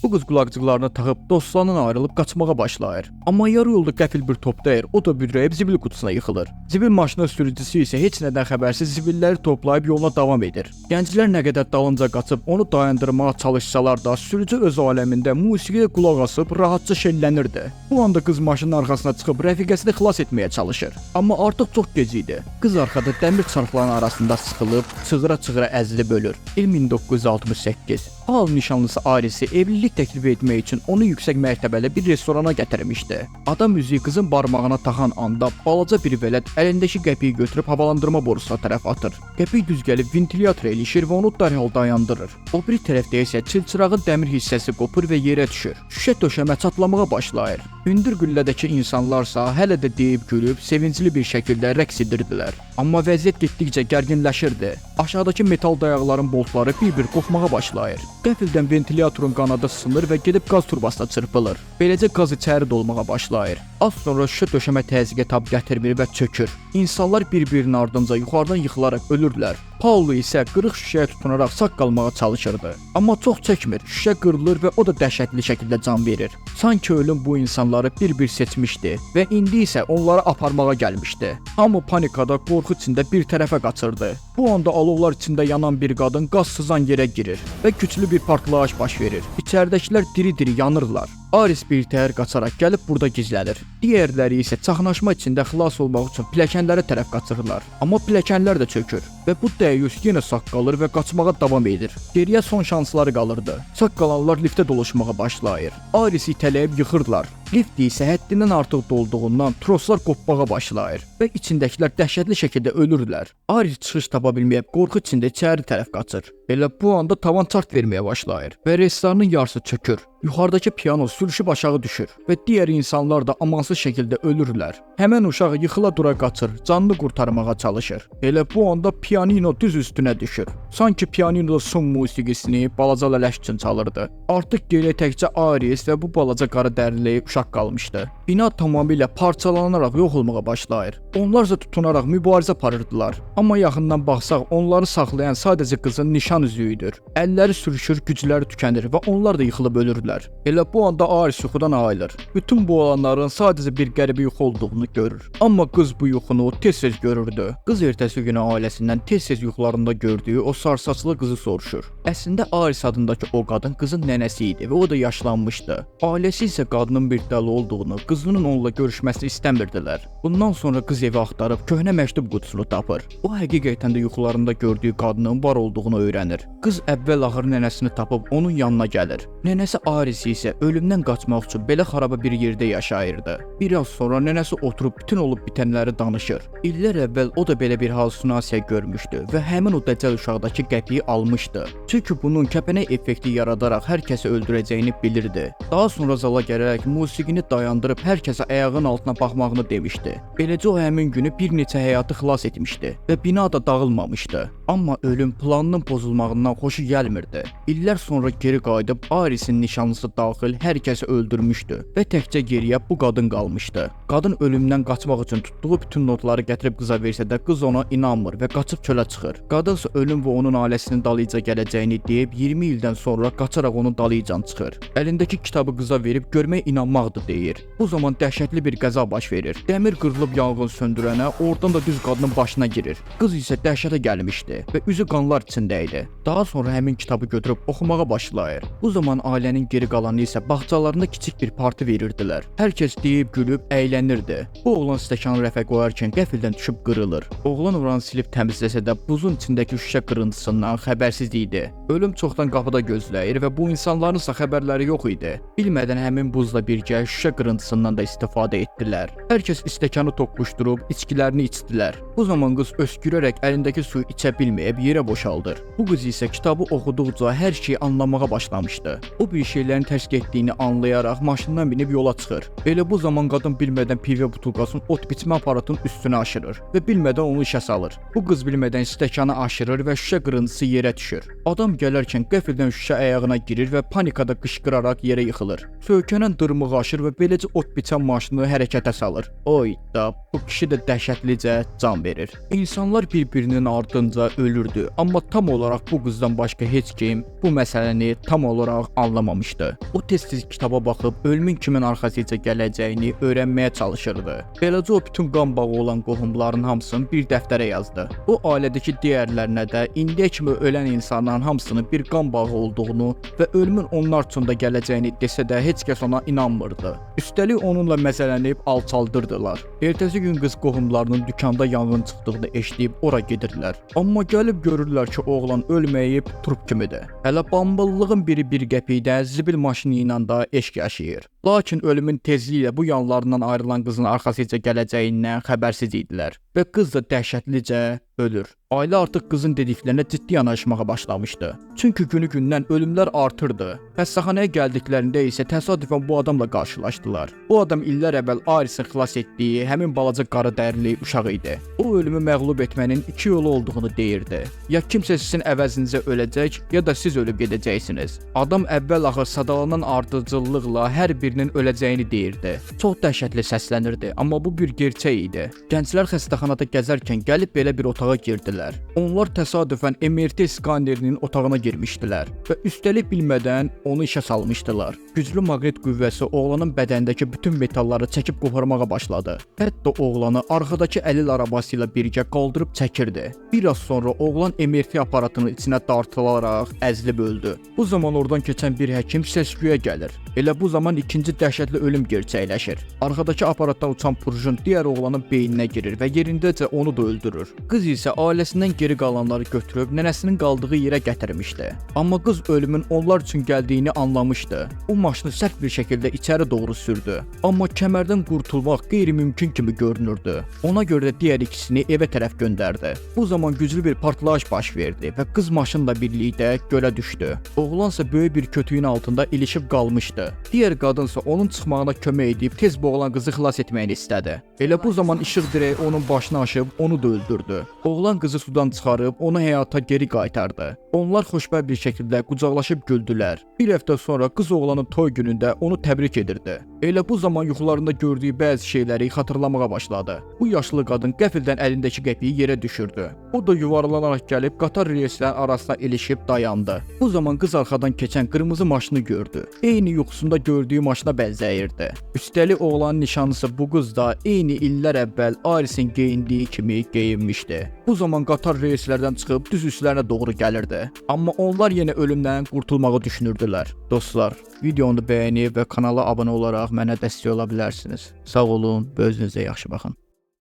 Bu qız qulaqcıqlarını taxıb dostlarından ayrılıb qaçmağa başlayır. Amma yarı yolda qəfil bir top dəyir, o da büdrəyib zibil qutusuna yıxılır. Zibil maşını sürücüsü isə heç nədən xəbərsiz zibilləri toplayıb yoluna davam edir. Gənclər nə qədər dalınca qaçıb onu dayandırmağa çalışsalar da, sürücü öz aləmində musiqiyə qulaq asıb rahatca şellənirdi. Bu anda qız maşının arxasına çıxıb rəfiqəsini xilas etməyə çalışır. Amma artıq çox gec idi. Qız arxada dəmir çarxların arasında sıxılıb, çığıra-çığıra əzilib ölür. İl 1968. Paul nişanlısı Arisi evlilik təklif etmək üçün onu yüksək mərtəbəli bir restorana gətirmişdi. Adam üzüyü qızın barmağına taxan anda balaca bir vələd əlindəki qəpiyi götürüb havalandırma borusuna tərəf atır. Qəpik düz gəlib ventilyatora ilişir və onu dərhal dayandırır. O biri tərəfdə isə çilçırağın dəmir hissəsi qopur və yerə düşür. Şüşə döşəmə çatlamağa başlayır. Hündür qüllədəki insanlarsa hələ də deyib gülüb sevincli bir şəkildə rəqs edirdilər. Amma vəziyyət getdikcə gərginləşirdi. Aşağıdakı metal dayaqların boltları bir-bir qopmağa başlayır. Qəfildən ventilyatorun qanadı sınır və gedib qaz turbasına çırpılır. Beləcə qaz içəri dolmağa başlayır. Az sonra şüşə döşəmə təzyiqə tab gətirmir və çökür. İnsanlar bir-birinin ardınca yuxarıdan yıxılaraq ölürlər. Paulo isə qırıq şüşəyə tutunaraq sağ qalmağa çalışırdı. Amma çox çəkmir. Şüşə qırılır və o da dəhşətli şəkildə can verir. Sanki ölüm bu insanları bir-bir seçmişdi və indi isə onları aparmağa gəlmişdi. Hamı panikada, qorxu içində bir tərəfə qaçırdı. Bu anda alovlar içində yanan bir qadın qaz sızan yerə girir və güclü bir partlayış baş verir. İçəridəkilər diri-diri yanırlar. Aris bir təhər qaçaraq gəlib burada gizlənir. Digərləri isə çaxnaşma içində xilas olmaq üçün pilləkənlərə tərəf qaçırlar. Amma pilləkənlər də çökür və bu dəyus yenə sağ qalır və qaçmağa davam edir. Geriyə son şansları qalırdı. Sağ qalanlar liftə doluşmağa başlayır. Arisi itələyib yıxırlar. Lift isə həddindən artıq dolduğundan troslar qopmağa başlayır və içindəkilər dəhşətli şəkildə ölürlər. Aris çıxış tapa bilməyib qorxu içində içəri tərəf qaçır. Elə bu anda tavan çart verməyə başlayır və restoranın yarısı çökür. Yuxarıdakı piano sürüşüb aşağı düşür və digər insanlar da amansız şəkildə ölürlər. Həmin uşaq yıxıla dura qaçır, canını qurtarmağa çalışır. Elə bu anda pianino düz üstünə düşür. Sanki pianino son musiqisini balaca lələş üçün çalırdı. Artıq geriyə təkcə Aris və bu balaca qara dərili uşaq qalmışdı. Bina tamamilə parçalanaraq yox olmağa başlayır. Onlarsa tutunaraq mübarizə aparırdılar. Amma yaxından baxsaq onları saxlayan sadəcə qızın nişan üzüyüdür. Əlləri sürüşür, gücləri tükənir və onlar da yıxılıb ölürlər. Elə bu anda Aris yuxudan ayılır. Bütün bu olanların sadəcə bir qəribə yuxu olduğunu görür. Amma qız bu yuxunu tez-tez görürdü. Qız ertəsi günü ailəsindən tez-tez yuxularında gördüyü o sarısaçlı qızı soruşur. Əslində Aris adındakı o qadın qızın nənəsi idi və o da yaşlanmışdı. Ailəsi isə qadının bir dəli olduğunu, qızının onunla görüşməsini istəmirdilər. Bundan sonra qız evi axtarıb köhnə məktub qutusunu tapır. O həqiqətən də yuxularında gördüyü qadının var olduğunu öyrənir. Qız əvvəl-axır nənəsini tapıb onun yanına gəlir. Nənəsi Aris isə ölümdən qaçmaq üçün belə xaraba bir yerdə yaşayırdı. Biraz sonra nənəsi oturub bütün olub bitənləri danışır. İllər əvvəl o da belə bir halüsinasiya görmüşdü və həmin o dəcəl uşaqdakı qəpiyi almışdı. Çünki bunun kəpənək effekti yaradaraq hər kəsi öldürəcəyini bilirdi. Daha sonra zala gələrək musiqini dayandırıb hər kəsə ayağın altına baxmağını demişdi. Beləcə o həmin günü bir neçə həyatı xilas etmişdi və bina da dağılmamışdı. Amma ölüm planının pozulmağından xoşu gəlmirdi. İllər sonra geri qayıdıb Arisin nişanlısı daxil hər kəsi öldürmüşdü və təkcə geriyə bu qadın qalmışdı. Qadın ölümdən qaçmaq üçün tutduğu bütün notları gətirib qıza versə də qız ona inanmır və qaçıb çölə çıxır. Qadınsa ölüm və onun ailəsinin dalıyca gələcəyini deyib 20 ildən sonra qaçaraq onun dalıyca çıxır. Əlindəki kitabı qıza verib görmək inanmaqdır deyir. Bu zaman dəhşətli bir qəza baş verir. Dəmir qırılıb yanğın söndürənə oradan da düz qadının başına girir. Qız isə dəhşətə gəlmişdi və üzü qanlar içində idi. Daha sonra həmin kitabı götürüb oxumağa başlayır. Bu zaman ailənin geri qalanı isə bağçalarında kiçik bir parti verirdilər. Hər kəs deyib gülüb əylənirdi. Bu oğlan stəkanı rəfə qoyarkən qəfildən düşüb qırılır. Oğlan oranı silib təmizləsə də buzun içindəki şüşə qırıntısından xəbərsiz idi. Ölüm çoxdan qapıda gözləyir və bu insanların isə xəbərləri yox idi. Bilmədən həmin buzla birgə şüşə qırıntısından da istifadə etdilər. Hər kəs stəkanı toqquşdurub içkilərini içdilər. Bu zaman qız öskürərək əlindəki suyu içə bilməyib yerə boşaldır. Bu qız isə kitabı oxuduqca hər şeyi anlamağa başlamışdı. O bir şeylərin tərs getdiyini anlayaraq maşından binib yola çıxır. Elə bu zaman qadın bilmədən pivə butulkasını ot biçmə aparatının üstünə aşırır və bilmədən onu işə salır. Bu qız bilmədən stəkanı aşırır və şüşə qırıntısı yerə düşür. Adam gələrkən qəfildən şüşə ayağına girir və panikada qışqıraraq yerə yıxılır. Söykənən dırmığı aşır və beləcə ot biçən maşını hərəkətə salır. Oy da, bu kişi də dəhşətlicə can verir. İnsanlar bir-birinin ardınca ölürdü, amma tam olaraq bu qızdan başqa heç kim bu məsələni tam olaraq anlamamışdı. başlamışdı. O tez-tez kitaba baxıb ölümün kimin arxasıca gələcəyini öyrənməyə çalışırdı. Beləcə o bütün qan bağı olan qohumların hamısını bir dəftərə yazdı. O ailədəki digərlərinə də indiyə kimi ölən insanların hamısının bir qan bağı olduğunu və ölümün onlar üçün də gələcəyini desə də heç kəs ona inanmırdı. Üstəlik onunla məzələnib alçaldırdılar. Ertəsi gün qız qohumlarının dükanda yanğın çıxdığını eşidib ora gedirlər. Amma gəlib görürlər ki, oğlan ölməyib, trup kimidir. Hələ bambıllığın biri bir qəpikdə zibil maşını ilə də eşq yaşayır. Lakin ölümün tezliyi ilə bu yanlarından ayrılan qızın arxasıca gələcəyindən xəbərsiz idilər və qız da dəhşətlicə ölür. Ailə artıq qızın dediklərinə ciddi yanaşmağa başlamışdı. Çünki günü-gündən ölümlər artırdı. Xəstəxanaya gəldiklərində isə təsadüfən bu adamla qarşılaşdılar. Bu adam illər əvvəl Arisin xilas etdiyi həmin balaca qara dərili uşaq idi. O ölümü məğlub etmənin iki yolu olduğunu deyirdi. Ya kimsə sizin əvəzinizə öləcək, ya da siz ölüb gedəcəksiniz. Adam əvvəl-axır sadalanan ardıcıllıqla hər birinin öləcəyini deyirdi. Çox dəhşətli səslənirdi, amma bu bir gerçək idi. Gənclər xəstəxanada gəzərkən gəlib belə bir otağa girdilər. Onlar təsadüfən MRT skanerinin otağına girmişdilər və üstəlik bilmədən onu işə salmışdılar. Güclü maqnit qüvvəsi oğlanın bədənindəki bütün metalları çəkib qoparmağa başladı. Hətta oğlanı arxadakı əlil arabası ilə birgə qaldırıb çəkirdi. Bir az sonra oğlan MRT aparatının içinə dartılaraq əzilib öldü. Bu zaman oradan keçən bir həkim səs-küyə gəlir. Elə bu zaman ikinci dəhşətli ölüm gerçəkləşir. Arxadakı aparatdan uçan purjun digər oğlanın beyninə girir və yerindəcə onu da öldürür. Qız isə ailəsindən geri qalanları götürüb nənəsinin qaldığı yerə gətirmişdi. Amma qız ölümün onlar üçün gəldiyini anlamışdı. O maşını sərt bir şəkildə içəri doğru sürdü. Amma kəmərdən qurtulmaq qeyri-mümkün kimi görünürdü. Ona görə də digər ikisini evə tərəf göndərdi. Bu zaman güclü bir partlayış baş verdi və qız maşınla birlikdə gölə düşdü. Oğlansa böyük bir kötüyün altında ilişib qalmışdı. Digər qadınsa onun çıxmağına kömək edib tez boğulan qızı xilas etməyini istədi. Elə bu zaman işıq dirəyi onun başını aşıb onu da öldürdü. Oğlan qızı sudan çıxarıb onu həyata geri qaytardı. Onlar xoşbəxt bir şəkildə qucaqlaşıb güldülər. Bir həftə sonra qız oğlanın toy günündə onu təbrik edirdi. Elə bu zaman yuxularında gördüyü bəzi şeyləri xatırlamağa başladı. Bu yaşlı qadın qəfildən əlindəki qəpiyi yerə düşürdü. O da yuvarlanaraq gəlib qatar relslərin arasına ilişib dayandı. Bu zaman qız arxadan keçən qırmızı maşını gördü. Eyni yuxusunda gördüyü maşına bənzəyirdi. Üstəlik oğlanın nişanlısı bu qız da eyni illər əvvəl Arisin geyindiyi kimi geyinmişdi. Bu zaman qatar relslərdən çıxıb düz üstlərinə doğru gəlirdi. Amma onlar yenə ölümdən qurtulmağı düşünürdülər. Dostlar, videonu bəyənib və kanala abunə olaraq mənə dəstək ola bilərsiniz. Sağ olun və özünüzə yaxşı baxın.